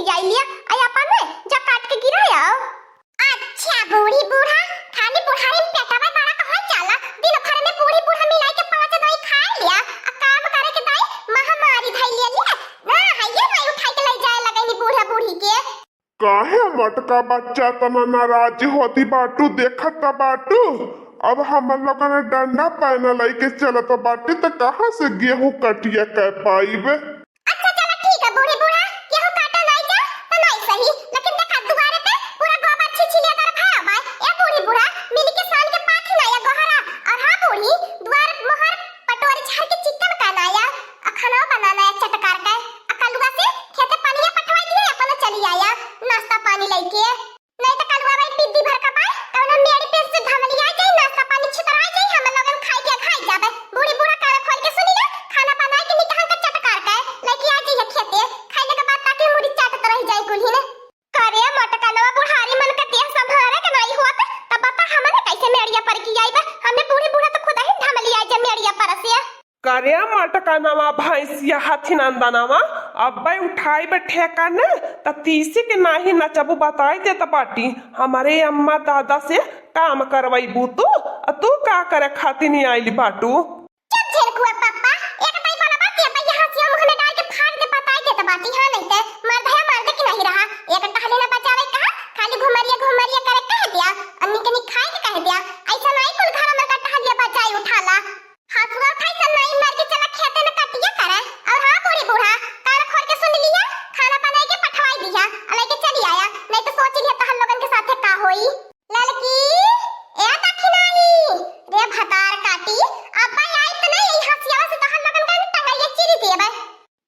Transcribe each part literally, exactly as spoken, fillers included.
जाई लिया, आई अपन में जा काट के गिरा आओ। अच्छा बूढ़ी बूढ़ा, खाली बुढ़ारी में पेटवा बड़ा कहल जाला, दिन भर में बूढ़ी बूढ़ा मिलाई के पाँच दवाई खा लिया, आ काम करे के दाई महामारी धई लिया लिया। ना, हइये माई उठाई के लई जाए लगइनी बूढ़ा बूढ़ी के। काहे मोटका बच्चा तना नाराज होती बाटू, देखत बाटू? अब हमन लोगन डंडा पैना लइके चलत बाटी त कहाँ से गेहूं कटिया कर पाइब? अच्छा चला ठीक है बूढ़ी बूढ़ा, गेहूं काटा नाई जा त नाई सही, लेकिन देखा दुआरे पे पूरा गोबर छिछिलिया कर खाया बाय। ए बूढ़ी बूढ़ा, मिली के सान के पाथी ना या गोहरा। और हाँ बूढ़ी, दुआर मोहर पटोरी झाड़ के चिकन का ना या, आ खाना बनाना या चटकार का। आ कलुआ से खेते पानिया पठवाई दिए, अपन चली आया नाश्ता पानी लइके। नहीं तो कलुआ भाई पिद्दी भर का पाए, कौनो मेड़ी पे से धमलिया जाई, नाश्ता पानी छितरा जाई, हम लोगन खाई के खाई जाबे। बूढ़ी बूढ़ा कान खोल के सुनी ले, खाना बनाए के निकहन का चटकार का लइके आ जाइए खेते, खाइले के बाद ताकि मुड़ी चाटत रह जाए कुल्ही ने। करे मोटकनवा बुढ़ारी मन का देह संभारे के नहीं होत, तब बता हमने कैसे मेड़िया पर की आईबे? हमने बूढ़ी बूढ़ा तो खुद ही धमलिया जा मेड़िया पर से। करे मटकनवा भैंसिया हथिनंदनवा, अब्बै उठाइबे ठेका न, त तीसी के नाही नचबू बताई देत बाटी। हमरे अम्मा दादा से काम करवैबू तू, अ तू का करे खातिर नहीं आइली बाटू? चुप झिनकुआ पप्पा, एक तई वाला बात ये भैया हंसिया मुंह में डाल के फाड़ दे बताई देत बाटी, हाँ नहीं ते मर्दया मर्द की नहीं रहा, एक टहली ना बचावे कहा, खाली घुमरिया घुमरिया करे कह दिया, अन्नी के नहीं खाए के कह दिया, ऐसा नहीं कुल घर में का टहलिया बचाई उठाला। हसुआ उठाई सन नाई मर के चला खेते में कटिया करे। और हाँ बूढ़ी बूढ़ा, कान खोल के सुन लिया, खाना बनाई के पठवाई दिया, अलई के चली आया, नहीं तो सोच लिया तहन लोगन के साथे का होई। ललकी, ए दखिनाही, रे भतार काटी, अब्बा आई त नहीं, यही हसियावा से तहन लोगन का टंगइया चीरी देबे।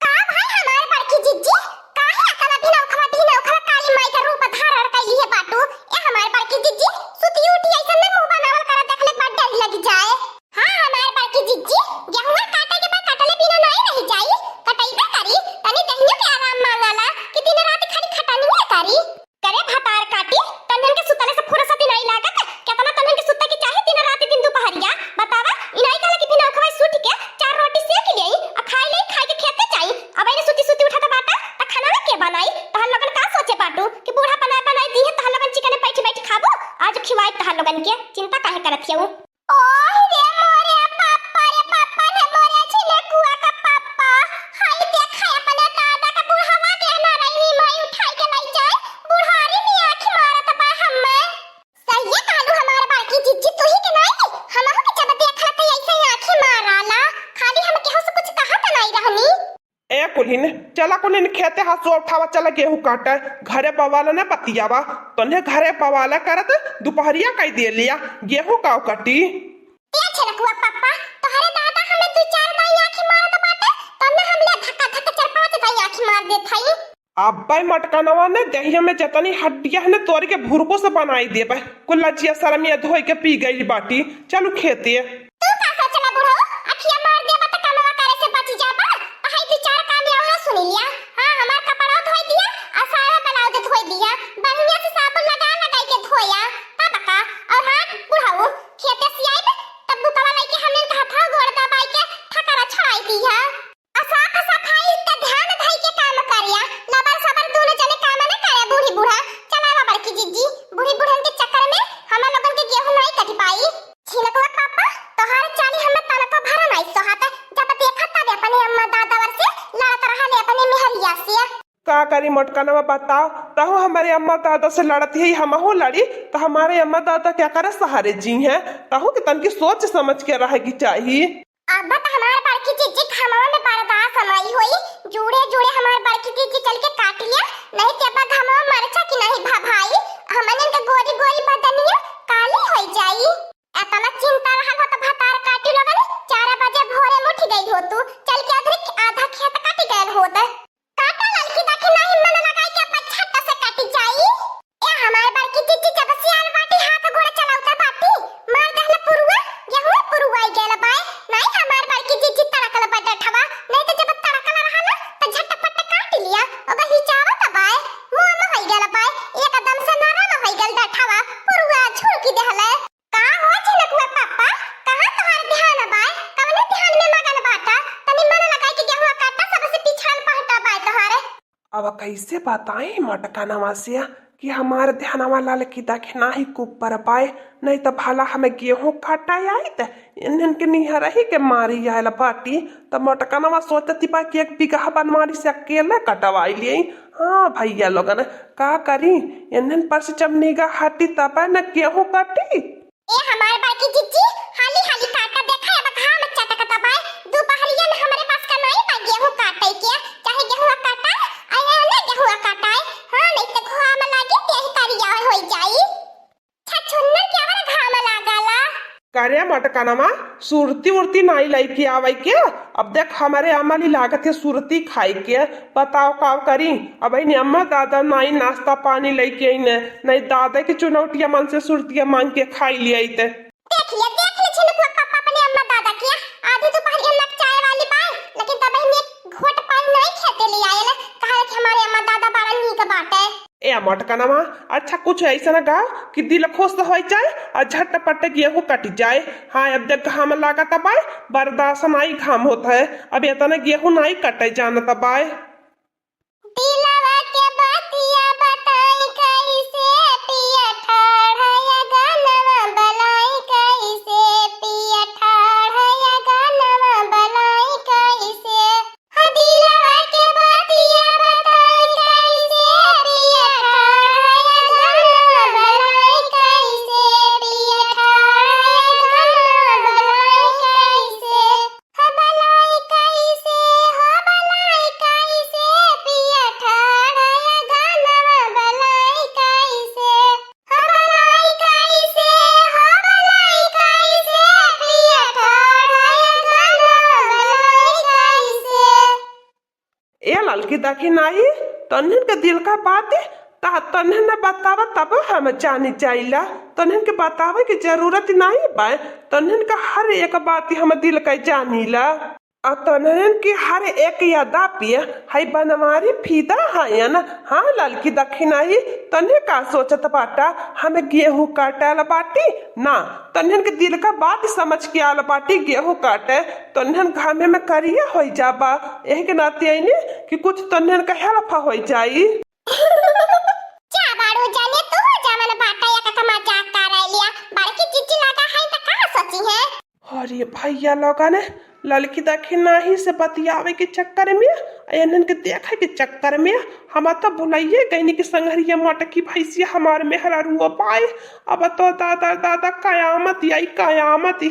का भाई हमार बड़की जिज्जी, काहे अतना बिना उखवा, बिना उखवा काली माई का रूप धारण कइली है बाटू? ए हमार बड़की जिज्जी, सुती उठी ऐसन में मुंह बनावल करा, देखले के बाद डर लग जाए। हाँ हमार बड़की जिज्जी, गेहुआ काटे के बाद कटले बिना नहीं रह जाई, कटइबे करी, तनी दहियो के आराम मांगाला कि दिन रात खाली खटनिया करी। करे भतार काटी, तन्हन के सुतले से फुर्सत ही नहीं लागत, केतना तन्हन के सुते के चाहे दिन रात दिन दुपहरिया, बतावा, इनाई कहला कि बिना उखवा सुत के चार रोटी सेक लेई, आ खाई लेई, खाई के खेते जाई। अब इने सुती सुती उठत बाटा, त खाना के बनाई? तहन लोगन का सोचे बाटू कि बूढ़ा बनाए बनाए दी है, तहन लोगन चिकने बैठ बैठ खाबो? आज खिवाई तहन लोगन के, चिंता काहे करत हियऊ? ओह रे मोरे पप्पा रे पप्पा रे मोरे झिनकुआ का पप्पा, हाय देख हाय अपने दादा का बुढ़ावा के ना रही माई उठाई के लई जाए, बुढ़ारी में आँख मारत बा हम्मे। सहिए कहलू हमार बड़की जिज्जी, तू ही के नाई, हमहू के जब देखला त ऐसे ही आँखी माराला, खाली हम केहू से कुछ कहा त नाई रहनी। ए कुल्हिन, चला कुल्हिन खेते हसुआ उठावा, चला गेहूं काटे, घरे बवाला न बतियावा, तन्हे घरे बवाला करत दुपहरिया कई दे लिया, गेहूं काव कटी। ए छिनकुआ पप्पा, तोहरे दादा हमें दू चार दाई आँखी मारत बाटे, तन्ने हम ले धक्का धक्का चार पाँच दाई आँखी मार देत हई। अब्बे मटकनवा ने देहिया में जतनी हड्डिया है ने तोड़ के भुरको से बनाई देबे। कुल लजिया शरमिया धोई के पी गई बाटी। चलू खेते। तू का सोचला बुढ़ऊ? अखिया मार देबा त कमवा करे से बच जाबा। त हई दू चार काम औरो सुन लिया। हाँ, हमार कपड़ा धोई दिया, आ साया ब्लाउज धोई दिया। बढ़िया से साबुन लगा लगाई के धोया। तब का? और हाँ बुढ़ऊ, खेते से आइब तब बुकवा लेके हमने हाथ गोड़ दबाई के थकरा छोड़ाई दिया। आ साफ सफाई के ध्यान धई के काम करिया। लबर सबर दोनों जने काम न करे बूढ़ी बूढ़ा। चला बड़की जिज्जी, बूढ़ी बूढ़न के चक्कर में हम लोगन के गेहूं नहीं कट पाई। छिनकुआ पापा, तोहार चाली हमें तनको भरा नहीं सोहात। जब देखा तब अपने अम्मा दादावर से लड़त रहा ले अपने मेहरिया से। का करी मोटकनवा बताओ, तहु हमारे अम्मा दादा से लड़त ही हमहू लड़ी, तो हमारे अम्मा दादा क्या करे सहारे जी हैं? तहु के तनकी सोच समझ के रहे की चाहिए। अब त हमार बड़की जिज्जी घमवा में बर्दाश्त नहीं होई, जूड़े जूड़े हमार बड़की जिज्जी चल के काट लिया, नहीं ते अब घमवा मरचा की नहीं भा भाई, हमनन के गोरी गोरी बदनिया काली होई जाई। एतना चिंता रहल हो त भतार काटी लगन, चार बजे भोरे में उठ गई हो तू, चल के अधरी आधा खेत काटी गयल होत। काटा ललकी देखी नहीं मन लगाई के अपन छट्टा से काटी जाई। ए हमार बड़की जिज्जी जब सियाल बाटी हाथ गोड़ चलावता बाटी, मार दहले पुरुआ, गेहूं पुरुआई गेल बाय। नहीं हमार बड़की जिज्जी तड़कल बा डठवा, नहीं तो जब तड़कल रहला त झटपट काट लिया, ओकर हिचावत बाय। अब कैसे बताई मोटकनवा से कि हमार ध्यानवा ललकी दखिनाही के ऊपर बाय, नहीं तो भला हमें गेहूं काटा आई त इन्हन के निहरही के मारी आयल बाटी। त मोटकनवा सोचती बा कि एक बीघा बनवारी से अकेले कटवाई लिये। हाँ भैया लोगन, का करी, इन्हन पर से जब निगाह हटी तब न गेहूं कटी। ए हमार बड़की जिज्जी, हाली हाली काटा, देखा अब घाम चटकत बाय। दुपहरिया में हमरे पास का नाई बा गेहूं काटे के, चाहे गेहूं काटा, अरे ना गेहूं काटाए। हाँ, नहीं तो घाम लागे, देह करिया होई जाई। छछुन्नर के अवर घाम लागला। करे मटकनवा, सुरती उरती नाई लइके आवे के। अब देख हमरे अम्मा ली लागत है सुरती खाई के। बताओ का करी, अब इन अम्मा दादा नाई नाश्ता पानी लइके अइने, नहीं दादा के चुनौटिया मन से सुरतिया मांग के खाई लिया ते। देख लिया, देख ले छिनकुआ पापा अपने अम्मा दादा के। आधी दोपहर के नक चाय वाली बाय, लेकिन तब ही एक घोट पानी नहीं खेते ले आयल। कहा कि हमारे अम्मा दादा बड़ा नीक बाटे। ए मोटकनवा, अच्छा कुछ ऐसा ना गाओ कि दिल खुश हो जाए और झटपट गेहूं कट जाए। हाँ, अब देख घाम लागत बाय, बर्दाश्त नाई घाम होत है, अब इतना गेहूं नाई कटे जानत बाय। दिलवा के बतिया बताई कैसे, पिया ठाढ़ या गानवा बलाई कैसे, पिया ठाढ़ या गानवा बलाई कैसे। हो दिलवा के बतिया बताई कैसे, पिया ठाढ़ या गानवा बलाई कैसे, पिया ठाढ़ या गानवा बलाई कैसे। हो बलाई कैसे, हो बलाई कैसे, पिया ठाढ़ या गानवा बलाई कैसे। हो बलाई कैसे, हो बलाई कैसे, पिया ठाढ़ या गानवा बलाई कैसे। ए ललकी दखिनाही, तन्हन के दिल का बात ता तन्हन न बतावा तब हम जानी जाइला। तन्हन के बतावे के जरूरत नाई बा, तन्हन का हर एक बात हम दिल का जानीला। आ तन्हन के हर एक यादा पे हई बनवारी फिदा हयन। हाँ ललकी दखिनाही, तन्हे का सोचत बाटा, हम गेहूं काटल बाटी ना, तन्हन के दिल का बात समझ के आल बाटी गेहूं काटे। तन्हन घामे में करिया होई जाबा, एही के नाते आईने कि कुछ तन्हन का हेल्प होई जाई। जा बाड़ू जाने तू जवन बाटा या का मजाक कर लिया, बड़की जिज्जी लगा है त का सोची है? अरे भैया लोगन, ललकी दखिनाही से बतियावे के चक्कर में, इन्हन के देखे के चक्कर में हम तो भुलाइए गईनी कि संघरिया मटकी भैंसिया हमार मेहरारू पाए। अब तो दादा दादा कयामत आई कयामत।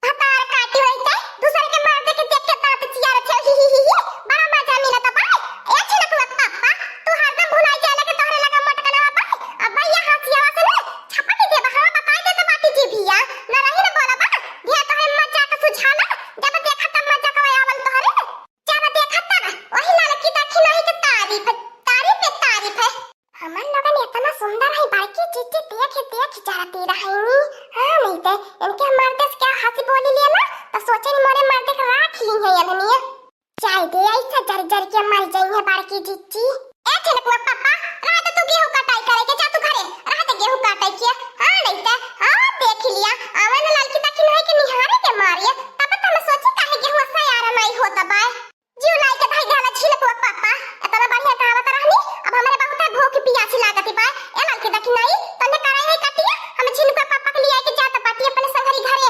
भतार काटी होई के दूसर के मर्दे के देख के दांत चियारत है, ही, ही, ही, ही। बड़ा मजा मिलत बा। ए छिनकुआ पापा, तू हरदम भुलाई जाला कि तोहरे लगा मोटकनवा बा। अब भैया हंसियावा से ने छपक के देबा, हम बताई देत बाटी जी भैया। ना रही ना बोला बा। ढेर तोहरे मजा का सुझाना, जब देखा तब मजा का आवल तोहरे। जब देखा तब वही ललकी दखिनाही के तारीफ, तारीफ पे तारीफ है। हमन लोगन इतना सुंदर है, बड़की जिज्जी देख देख जरती रहनी। हाँ, नहीं ते इनके मर्दे से क्या हंसी बोली लिया ना, तो सोचे मोरे मर्दे के राख ली है इन्हनिया। जाए दे, ऐसा जर जर के मर जाई है बड़की जिज्जी। ए छिनकुआ पापा, रह तो तू गेहूं कटाई करे के, जा तू घरे, रह तो गेहूं काटे के। हाँ, नहीं ते, हाँ, देख लिया, आवे न ललकी दखिनाही के निहारे के मारिए, तब तो हम सोची काहे गेहूं सयारा नहीं होता बाय। जीव लाई के भाई गहला छिनकुआ पापा, इतना बढ़िया कहावत रहनी, अब हमरे बहुत है भूख पियासी लागती बा। ए ललकी दखिनाही, तन्हे कराई है कटिया, हम छिनकुआ पापा के लिए आके जात बाटी अपने संगरी घरे।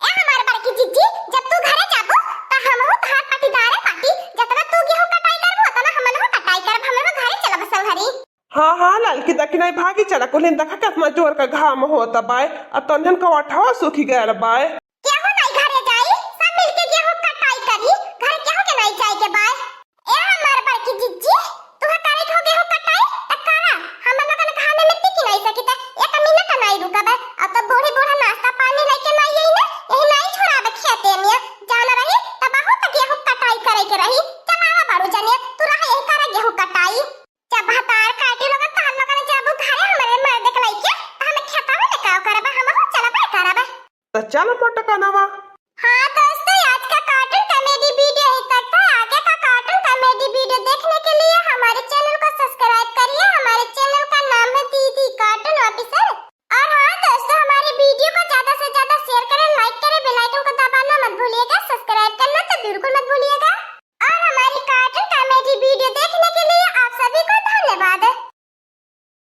ए हमार बड़की जिज्जी, जब तू घरे जाबू, त हमहू तहार पटीदारे बाटी, जतना तू गेहूं कटाई करबू, ओतना हमनहू कटाई करब, हमनहू घरे चलब संगरी। हाँ, हाँ, ललकी दखिनाही भागी चला, कुलिन देखा केतना जोर का घाम होत बाय, आ तन्हन का ओठवा सूखी गयल बाय। केहू नाई घरे जाई, सब मिलके गेहूं कटाई करी, घरे केहू के नाई जाए के बाय। ए हमार बड़की जिज्जी, तुहा करे के हो गेहूं कटाई, त करा, हम लोगन घामे में टिकी नाई सकी, त एक मिनट नाई रुकबे। अब तो बूढ़ी बूढ़ा नाश्ता पानी लेके नाई आई ना, यही नाई छोड़ाबे खेते में, जाना रही, त बहुत गेहूं कटाई करे के रही, चलावा बाड़ू जने, तू रहा यही करा गेहूं कटाई। जब भतार काटी लोगन, तहन लोगन जाबू घरे हमरे मर्दे के लइके, त हमें खेतवा में का करबे, हमहू चलबे करबे। त चल मोटकनवा,